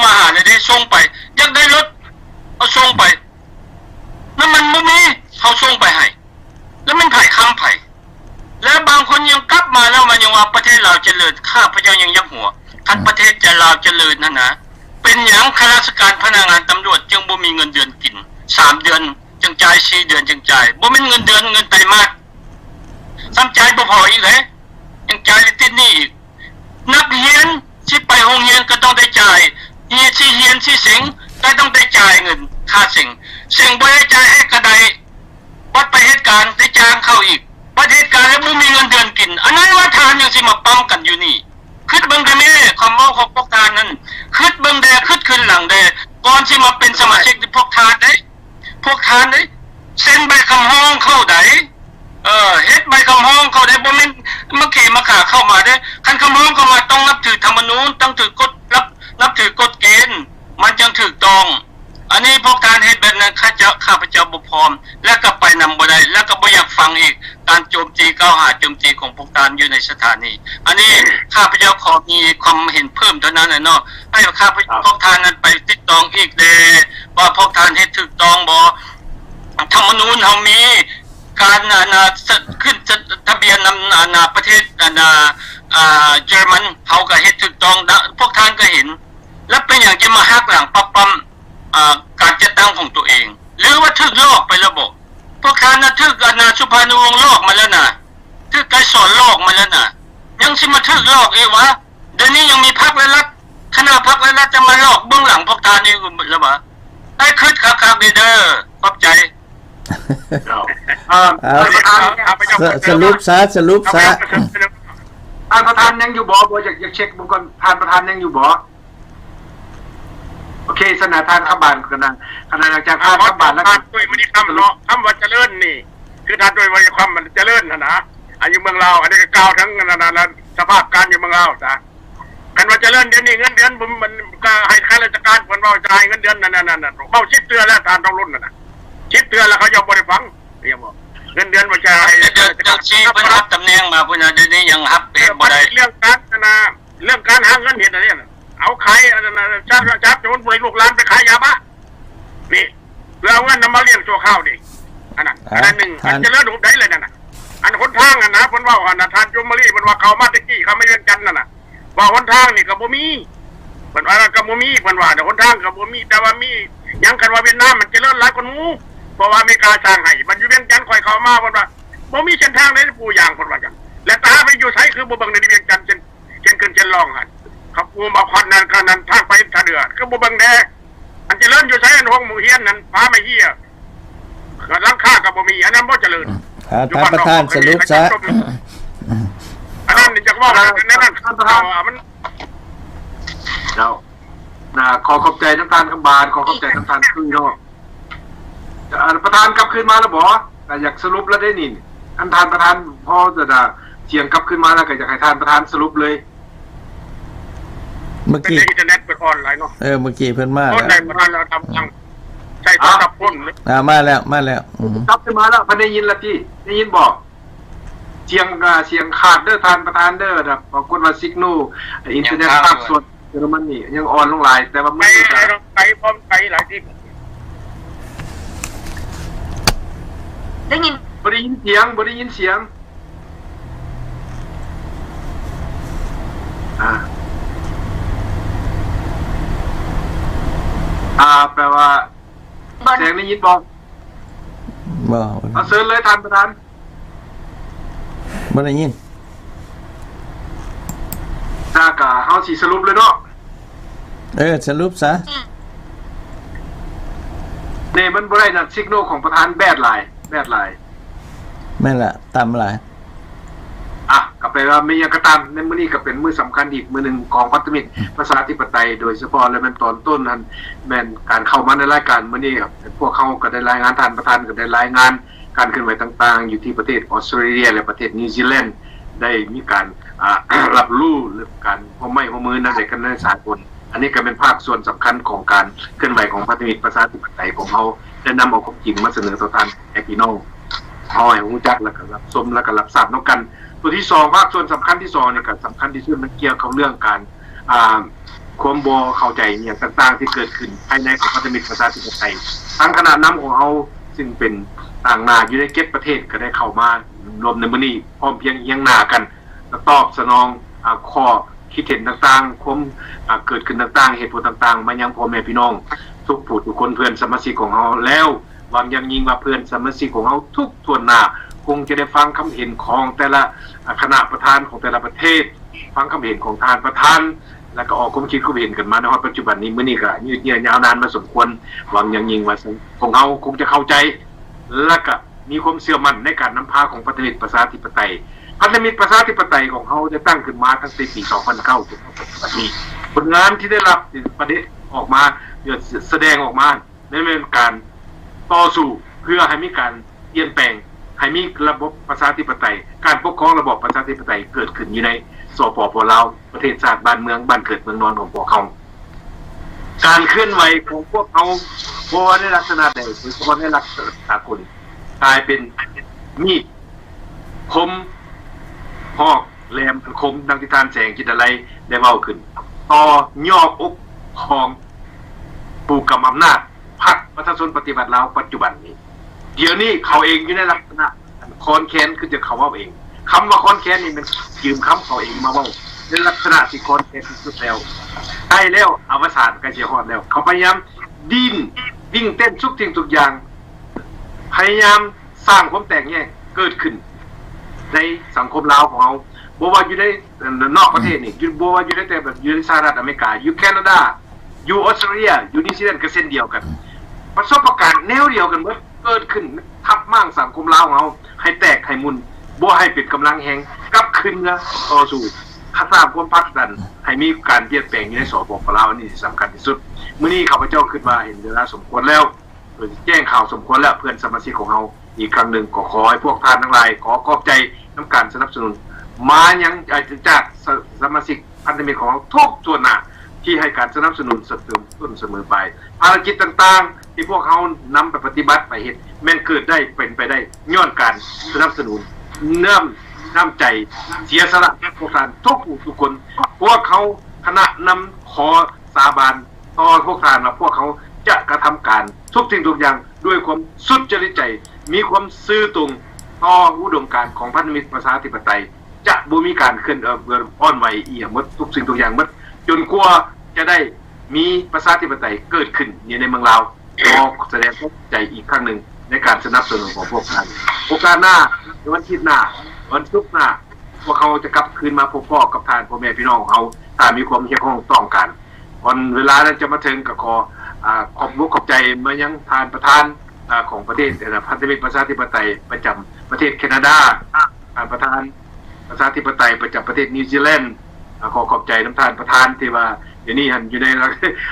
ມາຫາແລ້ວເດ້ ສົ່ງໄປ ຢາກໄດ້ລົດ ເອົາສົ່ງໄປ ນ້ຳມັນບໍ່ມີ ເຮົາສົ່ງໄປໃຫ້ ແລ້ວແມ່ນໃຜຄ້ຳໃຜ? ແລະບາງຄົນຍັງກັບມາແລ້ວ ມັນຍັງວ່າປະເທດລາວຈະເລີນ. ຂ້າພະເຈົ້າຍັງຢາກຫົວ ຄັນປະເທດຈະ ລາວຈະເລີນຫັ້ນນະ ເປັນຫຍັງຂ້າລາຊະການພະນັກງານຕຳຫຼວດຈຶ່ງບໍ່ມີເງິນເດືອນກິນ? ສາມເດືອນຈັ່ງຈ່າຍ ສີ່ເດືອນຈັ່ງຈ່າຍ ບໍ່ແມ່ນເງິນເດືອນ ເງິນໄຕມາດ ຊ້ຳຈ່າຍບໍ່ພໍອີກເດ້ ຍັງຈ່າຍແລະຕິດໜີ້ອີກ. ນັກຮຽນຊິໄປໂຮງຮຽນກໍຕ້ອງໄດ້ຈ່າຍ ຮຽນ ຊິຮຽນຊິເສັງກໍຕ້ອງໄດ້ຈ່າຍເງິນຄ່າເສັງ ເສັງບໍ່ໄດ້ຈ່າຍໃຫ້ກໍໄດ້ ບັດໄປເຮັດການໄດ້ຈ້າງເຂົາອີກ ບັດເຮັດການແລ້ວບໍ່ມີເງິນເດືອນກິນ ອັນນັ້ນວ່າທ່ານຍັງຊິມາປ້ຳກັນຢູ່ນີ້. ຄິດເບິ່ງແດ່ແມ້ ຄຳເວົ້າຂອງພວກທ່ານນັ້ນ ຄິດເບິ່ງແດ່ ຄິດຄືນຫຼັງແດ່ ກ່ອນຊິມາເປັນສະມາຊິກ ພວກທ່ານເດ້ ພວກທ່ານເດ້ ເຊັນໃບຄຳຮ້ອງເຂົາໃດ ເອີ ເຮັດໃບຄຳຮ້ອງເຂົາໃດ ບໍ່ແມ່ນມາເຄມາຂາເຂົ້າມາເດ້. ຄັນຄຳຮ້ອງເຂົ້າມາຕ້ອງນັບຖືທຳມະນູນ ຕ້ອງຖືກົດ ນັບ ນັບຖືກົດເກນ ມັນຈັ່ງຖືກຕ້ອງ. ອັນນີ້ພວກທ່ານເຮັດແບບນັ້ນ ຂ້າເຈົ້າ ຂ້າພະເຈົ້າບໍ່ພ້ອມ ແລະກໍໄປນຳບໍ່ໄດ້ ແລະກໍບໍ່ຢາກຟັງອີກ ການໂຈມຕີ ກ່າວຫາໂຈມຕີຂອງພວກທ່ານຢູ່ໃນສະຖານີ. ອັນນີ້ຂ້າພະເຈົ້າຂໍມີຄວາມເຫັນເພີ່ມເທົ່ານັ້ນແຫຼະເນາະ ໃຫ້ຂ້າພະ ພວກທ່ານນັ້ນໄປຕິດຕອງອີກແດ່ ວ່າພວກທ່ານເຮັດຖືກຕ້ອງບໍ່? ທຳມະນູນເຮົາມີ ການ ອັນນ່າ ສະ ຂຶ້ນ ສະ ທະບຽນນຳ ອັນນ່າ ປະເທດ ອັນນ່າ ອ່າ ເຢຍລະມັນ ເຮົາກໍເຮັດຖືກຕ້ອງ ພວກທ່ານກໍເຫັນ ແລ້ວເປັນຫຍັງຈະມາຫັກຫຼັງປັບປ້ຳ ອ່າ ການຈັດຕັ້ງຂອງຕົວເອງ ຫຼືວ່າຖືກຫຼອກໄປແລ້ວບໍ? ພວກທ່ານນະຖືກ ອັນນ່າ ສຸພານຸວົງຫຼອກມາແລ້ວນະ ຖືກໄກສອນຫຼອກມາແລ້ວນະ ຍັງຊິມາຖືກຫຼອກອີກຫວາ? ດຽວນີ້ຍັງມີພັກ ແລະ ລັດ ຄະນະພັກ ແລະ ລັດຈະມາຫຼອກເບື້ອງຫຼັງພວກທ່ານອີກແລ້ວຫວາ? ໃຫ້ຄຶດຄັກໆເດີ ຂອບໃຈ. ເຈົ້າ ເອີ ເອົາ ທ່ານປະທານ ສະ ສະຫຼຸບຊະ ສະຫຼຸບຊະ. ທ່ານປະທານຍັງຢູ່ບໍ່? ບໍ່ ຢາກ ຢາກເຊັກເບິ່ງກ່ອນ ທ່ານປະທານຍັງຢູ່ບໍ່? ໂອເຄ ສະນັ້ນທ່ານຄຳບານ ຄະນະ ຄະນະຫຼັງຈາກທ່ານຄຳບານແລ້ວ ທ່ານຕຸ້ຍມະນີຄຳເນາະ ຄຳວ່າຈະເລີນນີ້ ຄືທ່ານຕຸ້ຍມະນີຄຳມັນຈະເລີນຫັ້ນນະ ອາ ຢູ່ເມືອງລາວ ອັນນີ້ກໍກ່າວເຖິງ ອັນນັ້ນ ອັນນັ້ນ ສະພາບການຢູ່ເມືອງລາວຊະ. ຄັນວ່າຈະເລີນດຽວນີ້ເງິນເດືອນ ມັນ ມັນກໍໃຫ້ຂ້າລາຊະການເພິ່ນເວົ້າ ຈ່າຍເງິນເດືອນນັ້ນ ນັ້ນ ນັ້ນ ເວົ້າສິບເທື່ອແລ້ວ ທ່ານທອງລຸນນັ້ນນະ ສິບເທື່ອແລ້ວ ເຂົາເຈົ້າບໍ່ໄດ້ຟັງ ເຫັນບໍ່? ເງິນເດືອນບໍ່ຈ່າຍ ແຕ່ເຈົ້າ ເຈົ້າຊີເພິ່ນຮັບຕຳແໜ່ງມາພຸ້ນນະ ດຽວນີ້ຍັງຮັບເຮັດບໍ່ໄດ້ ເລື່ອງການ ອັນນ່າ ເລື່ອງການຫາເງິນເຮັດອັນນີ້ນະ ເອົາຂາຍອັນນັ້ນ ຈາກ ຈາກໂຈນ ຜູ້ໃດລູກຫຼານໄປຂາຍຢາບ້າ ນີ້ ເພື່ອເອົາເງິນນຳມາລ້ຽງຊົ່ວຄາວນີ້ ອັນນັ້ນ ອັນນັ້ນໜຶ່ງ ອັນຈະເລີນຮູບໃດລະນັ້ນນະ ອັນຫົນທາງຫັ້ນນະ ເພິ່ນເວົ້າຫັ້ນນະ ທ່ານຈຸມມະລີ ເພິ່ນວ່າເຂົ້າມາແຕ່ກີ້ ເຂົ້າມາວຽງຈັນນັ້ນນະ ວ່າຫົນທາງນີ້ກໍບໍ່ມີ ເພິ່ນວ່າກໍບໍ່ມີ ເພິ່ນວ່າຫົນທາງກໍບໍ່ມີ ແຕ່ວ່າມີຫຍັງ ຄັນວ່າຫວຽດນາມມັນຈະເລີນຫຼາຍກວ່າໝູ່ ເພາະວ່າອາເມລິກາສ້າງໃຫ້ ບັດຢູ່ວຽງຈັນຂ້ອຍເຂົ້າມາ ເພິ່ນວ່າບໍ່ມີເສັ້ນທາງໃດປູຢາງ ເພິ່ນວ່າຈັ່ງ ແລະຕາໄປຢູ່ໃສ ຄືບໍ່ເບິ່ງໃນວຽງຈັນ ເຊັ່ນ ເຊັ່ນຂຶ້ນເຊັ່ນລ່ອງຫັ້ນ ເຂົາປູມເອົາຄອນນັ້ນ ຄອນນັ້ນ ທາງໄປທ່າເຮືອ ຄືບໍ່ເບິ່ງແດ່ ອັນຈະເລີນຢູ່ໃສ? ອັນໂຮງໝໍຮຽນນັ້ນ ພາມາເຮຍ ຫຼັງຄາກໍບໍ່ມີ ອັນນັ້ນບໍ່ຈະເລີນ ອືມ ທ່ານປະທານສະຫຼຸບຊະ ອັນນັ້ນຢາກເວົ້າໃນນັ້ນ ທ່ານປະທານ ມັນ ເຈົ້າ ນະ ຂໍຂອບໃຈນຳທ່ານຄຳບານ ຂໍຂອບໃຈນຳທ່ານຕຸ້ຍເນາະ. ເອີ ປະທານກັບຄືນມາແລ້ວບໍ? ກໍຢາກສະຫຼຸບແລ້ວເດ້ນີ້ ຄັນທ່ານປະທານພໍຈະ ສຽງກັບຄືນມາແລ້ວ ກໍຢາກໃຫ້ທ່ານປະທານສະຫຼຸບເລີຍ. ເມື່ອກີ້ ເປັນອິນເຕີເນັດເປີດອ່ອນຫຼາຍເນາະ. ເອີ ເມື່ອກີ້ເພິ່ນມາແລ້ວ ໃຊ້ໂທລະສັບຄົນ ອ່າ ມາແລ້ວ ມາແລ້ວ ອືມ ກັບຄືນມາແລ້ວ ເພິ່ນໄດ້ຍິນແລ້ວຕິ ໄດ້ຍິນບໍ? ສຽງ ອ່າ ສຽງຂາດເດີທ່ານປະທານເດີ ປາກົດວ່າ signal ອິນເຕີເນັດພາກສ່ວນເຢຍລະມັນນີ້ຍັງອ່ອນລົງຫຼາຍ ແຕ່ວ່າມື້ນີ້ໄປ ໄປ ໄປຫຼາຍທີ່ ໄດ້ຍິນ ບໍ່ໄດ້ຍິນສຽງ ບໍ່ໄດ້ຍິນສຽງ ອ່າ ອ່າ ແປວ່າ ແສງໄດ້ຍິນບໍ່? ບໍ່ ເອົາເຊີນເລີຍທ່ານປະທານ. ບໍ່ໄດ້ຍິນ ຖ້າກະເຮົາຊິສະຫຼຸບເລີຍເນາະ. ເອີ ສະຫຼຸບຊະ. ນີ້ມັນບໍ່ໄດ້ນະ signal ຂອງປະທານແບດຫຼາຍ ແບດຫຼາຍ. ແມ່ນລະ ຕ່ຳຫຼາຍ. ອ່ະ ກໍແປວ່າມີຫຍັງກໍຕາມ ໃນມື້ນີ້ກໍເປັນມື້ສຳຄັນອີກມື້ໜຶ່ງຂອງພັນທະມິດປະຊາທິປະໄຕໂດຍສະເພາະ ແລະ ແມ່ນຕອນຕົ້ນຫັ້ນ ແມ່ນການເຂົ້າມາໃນລາຍການມື້ນີ້ ພວກເຮົາກໍໄດ້ລາຍງານ ທ່ານປະທານກໍໄດ້ລາຍງານ ການເຄື່ອນໄຫວຕ່າງໆ ຢູ່ທີ່ປະເທດອອສເຕຣເລຍ ແລະ ປະເທດນິວຊີແລນ ໄດ້ມີການ ອ່າ ຮັບຮູ້ເລື່ອງການຮ່ວມໄມ້ຮ່ວມມືນຳໃດກັນໃນສາກົນ. ອັນນີ້ກໍແມ່ນພາກສ່ວນສຳຄັນຂອງການເຄື່ອນໄຫວຂອງພັນທະມິດປະຊາທິປະໄຕຂອງເຮົາ ໄດ້ນຳເອົາຄວາມຈິງມາສະເໜີຕໍ່ທ່ານ ໃຫ້ພີ່ນ້ອງເຮົາໃຫ້ຮູ້ຈັກ ແລ້ວກໍຮັບຊົມ ແລ້ວກໍຮັບຊາບນຳກັນ. ຕົວທີສອງ ພາກສ່ວນສຳຄັນທີສອງນີ້ກໍສຳຄັນທີ່ສຸດ ມັນກ່ຽວກັບເລື່ອງການ ອ່າ ຄວາມບໍ່ເຂົ້າໃຈອີ່ຫຍັງຕ່າງໆທີ່ເກີດຂຶ້ນພາຍໃນຂອງພັນທະມິດປະຊາທິປະໄຕ. ທາງຄະນະນຳຂອງເຮົາ ຊຶ່ງເປັນຕາງໜ້າຢູ່ໃນເຈັດປະເທດ ກໍໄດ້ເຂົ້າມາລວມໃນມື້ນີ້ ພ້ອມພຽງຮຽງໜ້າກັນ ແລະ ຕອບສະໜອງ ອາ ຂໍ້ຄິດເຫັນຕ່າງໆ ຄວາມ ອາ ເກີດຂຶ້ນຕ່າງໆ ເຫດຜົນຕ່າງໆ ມາຍັງພໍ່ແມ່ພີ່ນ້ອງທຸກຜູ້ທຸກຄົນ ເພື່ອນສະມາຊິກຂອງເຮົາແລ້ວ. ຫວັງຢ່າງຍິ່ງວ່າເພື່ອນສະມາຊິກຂອງເຮົາທຸກຖ້ວນໜ້າ ຄົງຈະໄດ້ຟັງຄຳເຫັນຂອງແຕ່ລະ ອາ ຄະນະປະທານຂອງແຕ່ລະປະເທດ, ຟັງຄຳເຫັນຂອງທ່ານປະທານ ແລ້ວກໍອອກຄວາມຄິດຄວາມເຫັນກັນມາໃນຮອດປັດຈຸບັນນີ້. ມື້ນີ້ກໍຍືດເຍື້ອຍາວນານມາສົມຄວນ. ຫວັງຢ່າງຍິ່ງວ່າສັງຄົມເຮົາຄົງຈະເຂົ້າໃຈ ແລ້ວກໍມີຄວາມເຊື່ອໝັ້ນໃນການນຳພາຂອງພັນທະມິດປະຊາທິປະໄຕ. ພັນທະມິດປະຊາທິປະໄຕຂອງເຮົາໄດ້ຕັ້ງຂຶ້ນມາຕັ້ງແຕ່ປີສອງພັນເກົ້າ ຈົນຮອດປັດຈຸບັນນີ້. ຜົນງານທີ່ໄດ້ຮັບປະເດັນອອກມາ ສະແດງອອກມາ ນັ້ນແມ່ນການຕໍ່ສູ້ເພື່ອໃຫ້ມີການປ່ຽນແປງ ໃຫ້ມີລະບົບປະຊາທິປະໄຕ, ການປົກຄອງລະບອບປະຊາທິປະໄຕເກີດຂຶ້ນຢູ່ໃນ ສປປ ລາວ, ປະເທດຊາດບ້ານເມືອງ ບ້ານເກີດເມືອງນອນຂອງພວກເຮົາ. ການເຄື່ອນໄຫວຂອງພວກເຮົາ ບໍ່ວ່າໃນລັກສະນະໃດ ໂດຍສະເພາະໃນລັກສະນະສາກົນ ກາຍເປັນມີດຄົມ ຮອກແຫຼມອັນຄົມ ດັ່ງທີ່ທ່ານແສງຈິດອາໄລໄດ້ເວົ້າຂຶ້ນ ຕໍ່ຍໍກອົກຂອງຜູ້ກຳອຳນາດ ພັກປະຊາຊົນປະຕິວັດລາວປັດຈຸບັນນີ້. ດຽວນີ້ເຂົາເອງຢູ່ໃນລັກສະນະອັນຄອນແຄນ ຄືຈະເຂົາເວົ້າເອງ. ຄຳວ່າຄອນແຄນນີ້ແມ່ນຢືມຄຳເຂົາເອງມາເວົ້າ ໃນລັກສະນະທີ່ຄອນແຄນທີ່ສຸດແລ້ວ. ໃກ້ແລ້ວ, ອະວະສານໃກ້ຊິຮອດແລ້ວ. ເຂົາພະຍາຍາມດີ້ນ, ດີ້ນເຕັ້ນທຸກສິ່ງທຸກຢ່າງ, ພະຍາຍາມ ສ້າງຄວາມແຕກແຍກເກີດຂຶ້ນໃນສັງຄົມລາວຂອງເຮົາ, ບໍ່ວ່າຢູ່ໃນນອກປະເທດນີ້, ຢູ່ ບໍ່ວ່າຢູ່ໃນແຕ່ແບບຢູ່ໃນສະຫະລັດອາເມລິກາ, ຢູ່ແຄນາດາ, ຢູ່ອອສເຕຣເລຍ, ຢູ່ນິວຊີແລນກໍເຊັ່ນດຽວກັນ. ປະສົບປະການແນວດຽວກັນເບິດ ເກີດຂຶ້ນທັບມ້າງສັງຄົມລາວຂອງເຮົາໃຫ້ແຕກໃຫ້ມຸ່ນ, ບໍ່ໃຫ້ເປັນກຳລັງແຮງ, ກັບຄືນເມືອຕໍ່ສູ້, ສ້າງຄວາມຜັກດັນໃຫ້ມີການປ່ຽນແປງຢູ່ໃນ ສປປ ລາວ, ອັນນີ້ທີ່ສຳຄັນທີ່ສຸດ. ມື້ນີ້ຂ້າພະເຈົ້າຄິດວ່າເຫັນເວລາສົມຄວນແລ້ວ. ແຈ້ງຂ່າວສົມຄວນແລ້ວ ເພື່ອນສະມາຊິກຂອງເຮົາ. ອີກຄັ້ງໜຶ່ງກໍຂໍໃຫ້ພວກທ່ານທັງຫຼາຍ ຂໍຂອບໃຈນຳການສະໜັບສະໜູນມາຍັງ ຈາກສະ ສະມາຊິກພັນທະມິດຂອງເຮົາທຸກທົ່ວໜ້າ ທີ່ໃຫ້ການສະໜັບສະໜູນສະເຕີມຕົ້ນສະເໝີປາຍ. ພາລະກິດຕ່າງໆທີ່ພວກເຮົານຳໄປປະຕິບັດໄປເຮັດ ແມ່ນເກີດໄດ້ເປັນໄປໄດ້ຍ້ອນການສະໜັບສະໜູນ ນ້ຳ ນ້ຳໃຈເສຍສະຫຼະຂອງພວກທ່ານທຸກຜູ້ທຸກຄົນ. ພວກເຮົາຄະນະນຳຂໍສາບານ ຕໍ່ພວກທ່ານວ່າພວກເຮົາຈະກະທຳການທຸກສິ່ງທຸກຢ່າງດ້ວຍຄວາມສຸດຈະລິດໃຈ, ມີຄວາມຊື່ຕົງຕໍ່ອຸດົມການຂອງພັນທະມິດປະຊາທິປະໄຕ, ຈະບໍ່ມີການເຄື່ອນ ເອີ ອ່ອນໄຫວອີ່ຫຍັງໝົດ, ທຸກສິ່ງທຸກຢ່າງໝົດ, ຈົນກວ່າຈະໄດ້ມີປະຊາທິປະໄຕເກີດຂຶ້ນຢູ່ໃນເມືອງລາວ. ຂໍສະແດງຄວາມຂອບໃຈອີກຄັ້ງໜຶ່ງໃນການສະໜັບສະໜູນຂອງພວກທ່ານ. ໂອກາດໜ້າ, ໃນວັນທິດໜ້າ, ວັນສຸກໜ້າ, ພວກເຮົາຈະກັບຄືນມາພົບພໍ້ກັບທ່ານ ພໍ່ແມ່ພີ່ນ້ອງຂອງເຮົາ ຖ້າມີຄວາມຮຽກຮ້ອງຕ້ອງການ. ກ່ອນເວລານັ້ນຈະມາເຖິງ ກໍຂໍ ອາ ຂອບອົກຂອບໃຈມາຍັງທ່ານປະທານ ອາ ຂອງປະເທດ ອາ ພັນທະມິດປະຊາທິປະໄຕປະຈຳປະເທດແຄນາດາ, ທ່ານປະທານປະຊາທິປະໄຕປະຈຳປະເທດນິວຊີແລນ. ອາ ຂໍຂອບໃຈນຳທ່ານປະທານທີ່ວ່າດຽວນີ້ຫັ້ນຢູ່ໃນ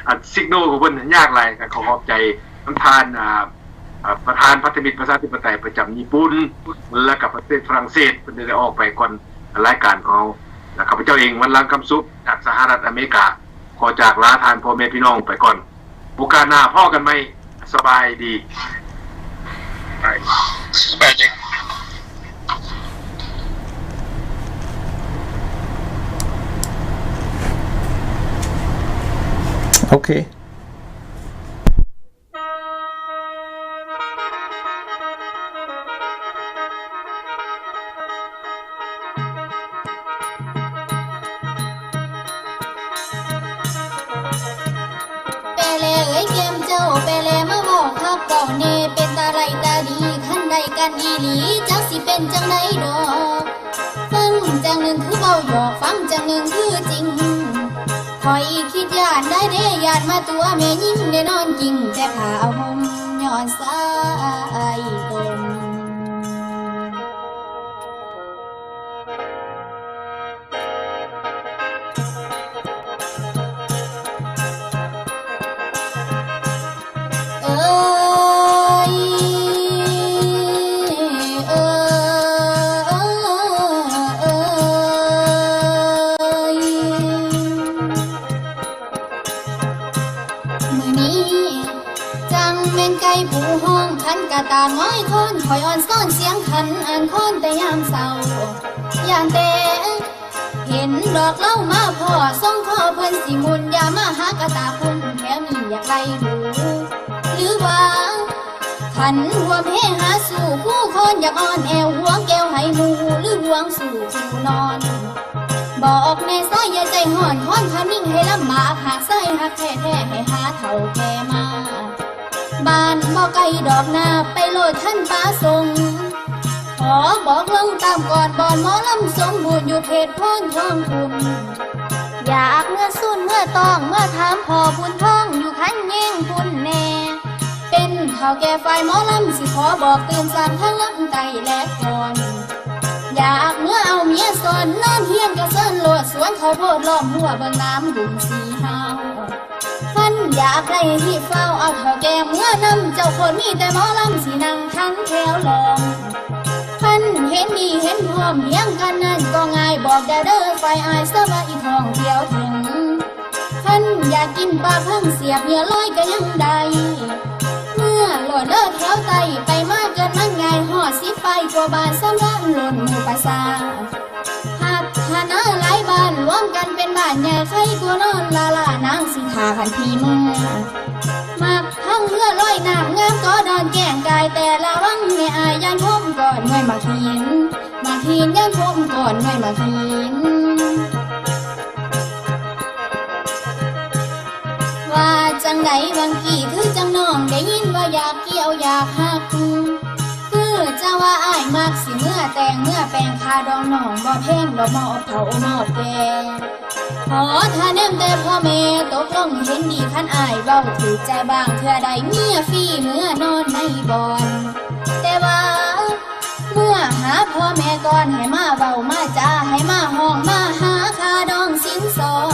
ອາ ຊິກໂນຂອງເພິ່ນຍາກຫຼາຍ. ກໍຂໍຂອບໃຈນຳທ່ານ ອາ ອາ ປະທານພັນທະມິດປະຊາທິປະໄຕປະຈຳຍີ່ປຸ່ນ ແລະ ກໍປະເທດຝຣັ່ງເສດ ເພິ່ນໄດ້ອອກໄປກ່ອນລາຍການຂອງເຮົາ. ແລະ ຂ້າພະເຈົ້າເອງ ວັນລັງ ຄຳສຸກ ຈາກສະຫະລັດອາເມລິກາ ຂໍຈາກລາທ່ານພໍ່ແມ່ພີ່ນ້ອງໄປກ່ອນ. ໂອກາດໜ້າພໍ້ກັນໃໝ່. ສະບາຍດີ. ສະບາຍດີ. ໂອເຄ. ແປແລເອີຍແກ້ມເຈົ້າ ແປແລມາເວົ້າຄັກເວົ້າແນ່ ເປັນຕາໄດ້ຕາດີ ຄັນໄດ້ກັນອີ່ຫຼີ ຈັກຊິເປັນຈັ່ງໃດດອກ. ຟັງຈັ່ງໜຶ່ງຄືເວົ້າຫຍອກ ຟັງຈັ່ງໜຶ່ງຄືຈິງ. ຂ້ອຍຄິດຢ້ານໄດ້ເດ້ ຢ້ານມາຕົວະແມ່ຍິງໄດ້ນອນກິ້ງ ແຕ່ຜ້າຫົ່ມຍ້ອນສາຍຕົນ. ເອີຍ ເອີຍ ເອີຍ ມື້ນີ້ຈັ່ງແມ່ນໄກ່ຜູ້ຮ້ອງ ຄັນກະຕ່າງງອຍຄອນ ຂ້ອຍອ່ອນຊ້ອນສຽງຂັນ ອ່ານຄອນແຕ່ຍາມເຊົ້າ ຢ້ານແຕ່ ເຫັນດອກເລົາມາພໍ້ ສົ່ງຂໍເພິ່ນຊິໝຸ່ນ ຢ່າມາຫາກະຕາຄຸນ ແຖວນີ້ຢາກໄດ້ດູ ຫຼືວ່າ ຄັນຮ່ວມເຮຫາສູ້ ຄູ່ຄອນຢາກອ່ອນແອວ ຫວງແກ້ວໃຫ້ໝູ່ ຫຼືຫວງສູ້ຄູ່ນອນ ບອກແນ່ຊາຍຢ່າໃຈຮ້ອນ ຄອນຂະມິງໃຫ້ລຳບາກ ຫາກຊາຍຮັກແທ້ໆ ໃຫ້ຫາເຖົ້າແກ່ມາ ບ້ານບໍ່ໄກດອກນາ ໄປໂລດຄັນປາສົງ ຂໍບອກລົງຕາມກ່ອນ ບ່ອນໝໍລຳສົມບູນ ຢູ່ເຂດໂພນທອງຄຸນ ຢາກເມືອຊູນເມືອຕ້ອງ ເມືອຖາມພໍ່ບຸນທອງ ຢູ່ຄັນແຍງພຸ້ນແດ່ ເປັນເຖົ້າແກ່ຝ່າຍໝໍລຳ ຊິຂໍບອກຕື່ມສ້າງທາງລຳໃຕ້ແລະກ່ອນ ຢາກເມືອເອົາເມຍສອນ ນອນຮຽນກະເຊີນໂລດ ສວນເຂົ້າໂພດລ້ອມຮົ້ວ ເບິ່ງນ້ຳບຸນສີຫາວ ຄັນຢາກໄດ້ຮີບຟ້າວ ເອົາເຖົ້າແກ່ເມືອນຳ ເຈົ້າໂຄດມີແຕ່ໝໍລຳ ຊິນັ່ງທັງແຖວລອງ ຄັນເຫັນດີເຫັນພ້ອມພຽງກັນນັ້ນ ກໍງ່າຍບອກແດ່ເດີ ຝ່າຍອ້າຍສະບາຍທ້ອງທ່ຽວເຖິງ ຄັນຢາກກິນປາເພິ່ງ ສຽບເຫຍື່ອລອຍກໍຍັງໄດ້ ເມືອໂລດເດີແຖວໃຕ້ ໄປມາເກີນມັນງ່າຍ ຮອດສິບປາຍກວ່າບ້ານ ສຳລານລົ້ນໝູ່ປະຊາ ພັດທະນາຫຼາຍບ້ານ ລວມກັນເປັນບ້ານໃຫຍ່ ໄຄກວ່ານອນລ້າໆ ນາງສິຖ້າຄັນພີ່ເມືອ ມັກທັງເຮືອລອຍນ້ຳ ງາມກໍດອນແກ້ງກາຍ ແຕ່ລະວັງແມ່ອ້າຍ ຢ້ານພົມກ້ອນໜ່ວຍໝາກຫີນ ໝາກຫີນຢ້ານພົມກ້ອນໜ່ວຍໝາກຫີນ ວ່າຈັ່ງໃດຫວ່າງກີ້ ຄືຈັ່ງນ້ອງໄດ້ຍິນວ່າຢາກກ່ຽວຢາກຮັກ ຄືຈະວ່າອ້າຍມັກ ຊິເມືອແຕ່ງເມືອແປງ ຄ່າດອງນ້ອງບໍ່ແພງດອກ ມອບເຖົ້າມອບແກ່ ຂໍຖ້າແນມແຕ່ພໍ່ແມ່ຕົກລົງເຫັນດີ ຄັນອ້າຍເວົ້າຖືກໃຈ ບາງເທື່ອໄດ້ເມຍຟຣີເມືອນອນໃນບ່ອນ ແຕ່ວ່າເມືອຫາພໍ່ແມ່ກ່ອນ ໃຫ້ມາເວົ້າມາຈາ ໃຫ້ມາຮ້ອງມາຫາ ຄ່າດອງສິນສອດ